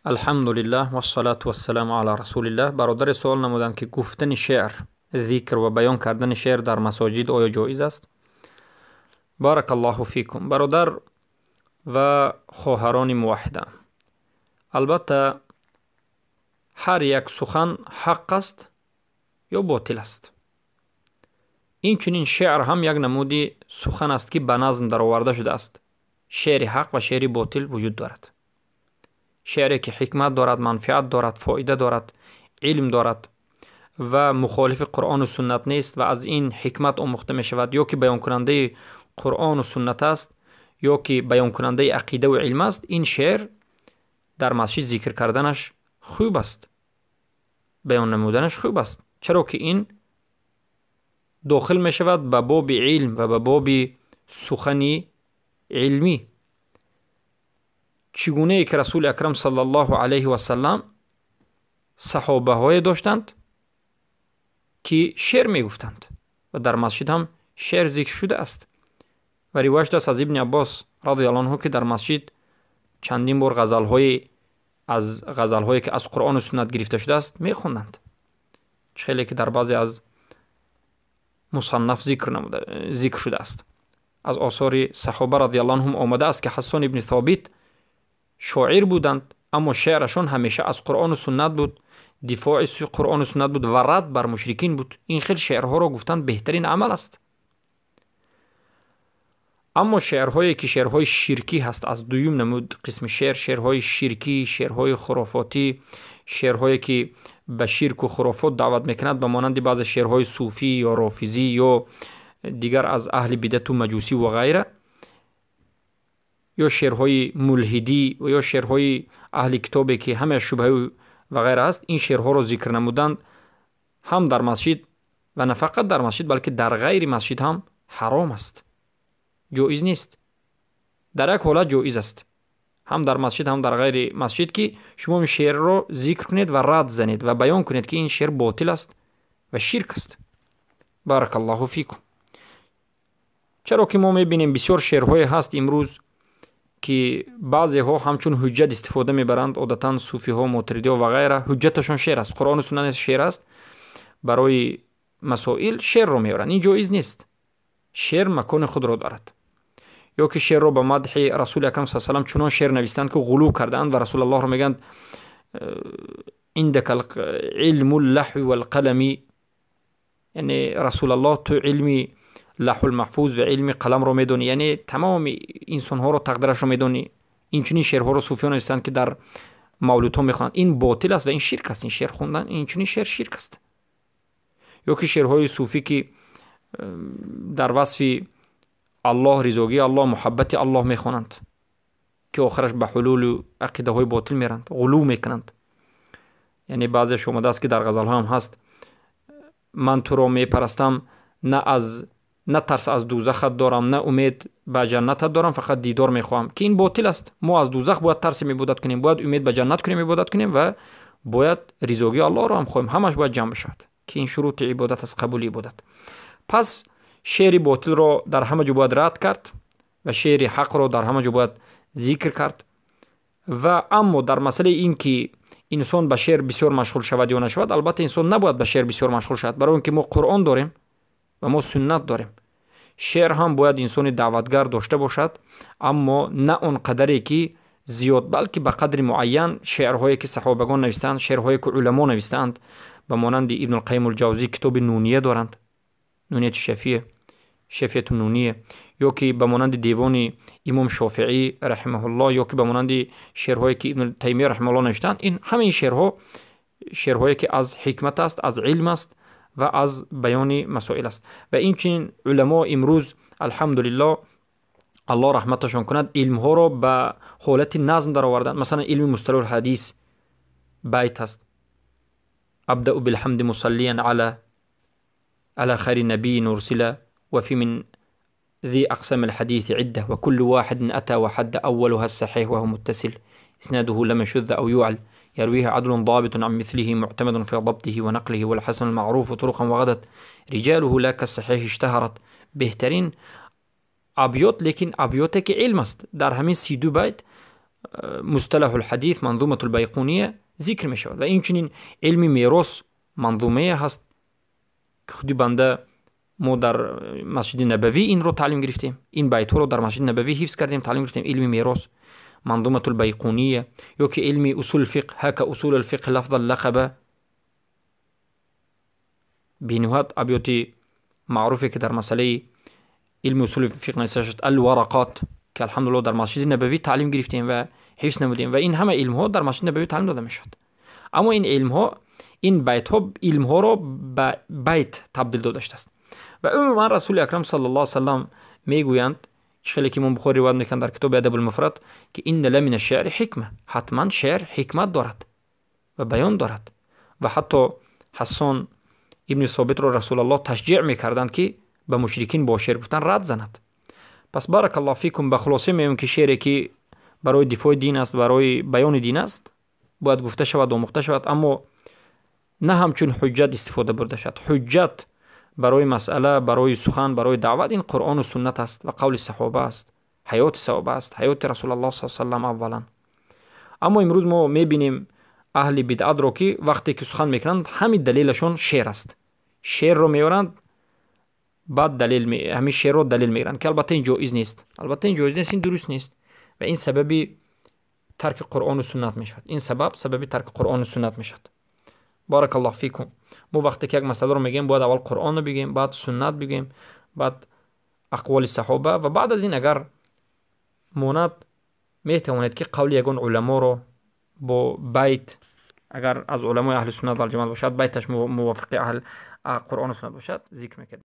Алҳамдулиллаҳ вассалату вассаламу ала расулиллаҳ. Бародаре суол намуданд, ки гуфтани шеър, зикр ва баён кардани шеър дар масоҷид оё ҷоиз аст? Баракаллоҳу фикум. Бародар ва хоҳарони муваҳҳида, албатта, ҳар як сухан ҳақ аст ё ботил аст. Инчунин шеър ҳам як намуди сухан аст, ки ба назм дароварда шудааст. Шеъри ҳақ ва шеъри ботил вуҷуд дорад. Шеъре, ки ҳикмат дорад, манфиат дорад, фоида дорад, илм дорад ва мухолифи Қуръону суннат нест ва аз ин ҳикмат омӯхта мешавад, ё ки баёнкунандаи Қуръону суннат аст, ё ки баёнкунандаи ақидаву илм аст, ин шеър дар масҷид зикр карданаш хуб аст, баён намуданаш хуб аст, чаро ки ин дохил мешавад ба боби илм ва ба боби сухани илмӣ. Чӣ гунае ки Расули Акрам саллаллоҳу алайҳи васалам саҳобаҳое доштанд, ки шеър мегуфтанд, ва дар масҷид ҳам шеър зикр шудааст, ва ривоят шудааст аз Ибни Аббос радиаллоҳу анҳу, ки дар масҷид чандин бор ғазалҳои аз ғазалҳое, ки аз Қуръону суннат гирифта шудааст, мехонданд, чӣ хеле ки дар баъзе аз мусаннаф зикр шудааст. Аз осори саҳоба радиаллоҳу анҳум омадааст, ки Ҳассон ибни Собит шоир буданд, аммо шеърашон ҳамеша аз Қуръону суннат буд, дифои Қуръону суннат буд ва рад бар мушрикин буд. Ин хел шеърҳоро гуфтан беҳтарин амал аст. Аммо шеърҳое, ки шеърҳои ширкӣ ҳаст, аз дуюм намуд қисми шеър, шеърҳои ширкӣ, шеърҳои хурофотӣ, шеърҳое, ки ба ширку хурофот даъват мекунад, ба монанди баъзе шеърҳои суфӣ ё рофизӣ ё дигар аз аҳли бидату маҷусӣ ва ғайра, ё шеърҳои мулҳидӣ ва ё шеърҳои аҳли китобе, ки ҳама шубҳаю ва ғайра аст, ин шеърҳоро зикр намуданд ҳам дар масҷид ва на фақат дар масҷид, балки дар ғайри масҷид ҳам ҳаром аст, ҷоиз нест. Дар як ҳолат ҷоиз аст, ҳам дар масҷид, ҳам дар ғайри масҷид, ки шумо ин шеърро зикр кунед ва рад занед ва баён кунед, ки ин шеър ботил аст ва ширк аст. Баракаллоҳу фикум. Чаро ки мо мебинем, бисёр шеърҳое ҳаст имрӯз, ки баъзеҳо ҳамчун ҳуҷҷат истифода мебаранд, одатан суфиҳо, мотуридиҳо ва ғайра, ҳуҷҷаташон шеър аст, Қуръону суннат шеър аст, барои масоил шеърро меоранд. Ин ҷоиз нест. Шеър макони худро дорад. Ё ки шеърро ба мадҳи Расули Акрам са салам чунон шеър навистанд, ки ғулув кардаанд ва Расулаллоҳро мегӯянд: «Индака илму ллаҳви валқалами», яъне Расулаллоҳ, ту илми Лаҳулмаҳфуз ва илми қаламро медонӣ, яъне тамоми инсонҳоро тақдирашро медонӣ. Инчунин шеърҳоро суфиён навистанд, ки дар мавлудҳо мехонанд. Ин ботил аст ва ин ширк аст. Ин шеър хондан, инчунин шеър ширк аст. Ё ки шеърҳои суфӣ, ки дар васфи Аллоҳ, ризогии Аллоҳ, муҳаббати Аллоҳ мехонанд, ки охираш ба ҳулулу ақидаҳои ботил меранд, ғулув мекунанд. Яъне баъзеаш омадааст, ки дар ғазалҳо ҳам ҳаст: «Ман туро мепарастам, на аз на тарс аз дӯзахат дорам, на умед ба ҷаннатат дорам, фақат дидор мехоҳам», ки ин ботил аст. Мо аз дӯзах бояд тарсем, ибодат кунем, бояд умед ба ҷаннат кунем, ибодат кунем ва бояд ризогии Аллоҳро ҳам хоҳем. Ҳамаш бояд ҷамъ бишавад, ки ин шурути ибодат аст, қабули ибодат. Пас шеъри ботилро дар ҳама ҷо бояд рад кард ва шеъри ҳақро дар ҳама ҷо бояд зикр кард. Ва аммо дар масъалаи ин ки инсон ба шеър бисёр машғул шавад ё нашавад, албатта, инсон набояд ба шеър бисёр машғул шавад, барои он ки мо Қуръон дорем ва мо суннат дорем. Шеър ҳам бояд инсони даъватгар дошта бошад, аммо на он қадаре, ки зиёд, балки ба қадри муайян, шеърҳое, ки саҳобагон навистаанд, шеърҳое, ки уламо навистаанд, ба монанди Ибнулқайим Улҷавзӣ китоби Нуния доранд, Нунияти Шафия, Шафияту Нуния, ё ки ба монанди девони имом Шофиӣ раҳимаҳуллоҳ, ё ки ба монанди шеърҳое, ки Ибну Таймия раҳимаҳуллоҳ навиштаанд. Ин ҳамаи ин шеърҳо шеърҳое, ки аз ҳикмат аст, аз илм аст ва аз баёни масоил аст. Ва инчунин уламо имрӯз, алҳамдулиллоҳ, Аллоҳ раҳматашон кунад, илмҳоро ба ҳолати назм дароварданд. Масалан, илми мусталаҳул ҳадис байт аст: «أبدأ بالحمد مصليا على خير نبي أرسل وفي من ذي أقسام الحديث عدة وكل واحد أتى وحد أولها الصحيح وهو متصل إسناده لم يشذ أو يعل يرويه عدل ضابط عن مثله معتمد في ضبطه ونقله والحسن المعروف طرقا وغدت رجاله لا كالصحيح اشتهرت». Беҳтарин абёт, лекин абёте, ки илм аст. Дар ҳамин 32 байт мусталаҳу лҳадис, манзумату лбайқуния зикр мешавад. Ва инчунин илми мерос манзумае ҳаст, ки худи банда мо дар Масҷиди Набавӣ инро таълим гирифтем, ин байтҳоро дар Масҷиди Набавӣ ҳифз кардем, таълим гирифтем. Илми мерос, манзумату лбайқуния, ё ки илми усул фиқҳ, ҳака усул алфиқҳ лафза лақаба, бениҳоят абёти маъруфе, ки дар масъалаи илми усули фиқҳ нависта шуд, Алварақот, ки алҳамдулилло дар Масҷиди Набавӣ таълим гирифтем ва ҳифз намудем. Ва ин ҳама илмҳо дар Масҷиди Набавӣ таълим дода мешавад. Аммо ин илмҳо, ин байтҳо илмҳоро ба байт табдил дода шудааст. Ва умуман Расули Акрам саллаллоҳу алайҳи васаллам мегӯянд, чӣ хеле ки Имом Бухорӣ ривоят мекунанд дар китоби Адабулмуфрад, ки инна ла мина шеъри ҳикма, ҳатман шеър ҳикмат дорад ва баён дорад. Ва ҳатто Ҳассон ибни Собитро Расулаллоҳ ташҷеъ мекарданд, ки ба мушрикин бо шеър гуфтан рад занад. Пас, баракаллоҳу фикум, ба хулоса меоем, ки шеъре, ки барои дифои дин аст, барои баёни дин аст, бояд гуфта шавад, омӯхта шавад, аммо на ҳамчун ҳуҷҷат истифода бурда шавад. Ҳуҷҷат барои масъала, барои сухан, барои даъват ин Қуръону суннат аст ва қавли саҳоба аст, ҳаёти саҳоба аст, ҳаёти Расулаллоҳ са салам аввалан. Аммо имрӯз мо мебинем аҳли бидъатро, ки вақте ки сухан мекунанд, ҳамин далелашон шеър аст. Шеърро меоранд, баъд далел, ҳамин шеърро далел мегиранд, ки албатта ин ҷоиз нест, албатта ин ҷоиз нест, ин дуруст нест ва ин сабаби тарки Қуръону суннат мешавад. Ин сабаб сабаби тарки Қуръону суннат мешавад. Баракаллоҳу фикум. Мо вақте ки як масъаларо мегӯем, бояд аввал Қуръонро бигӯем, баъд суннат бигӯем, баъд ақволи саҳоба ва баъд аз ин, агар монад, метавонед, ки қавли ягон уламоро бо байт, агар аз уламои аҳли суннат валҷамоат бошад, байташ мувофиқи аҳл Қуръону суннат бошад, зикр мекардем.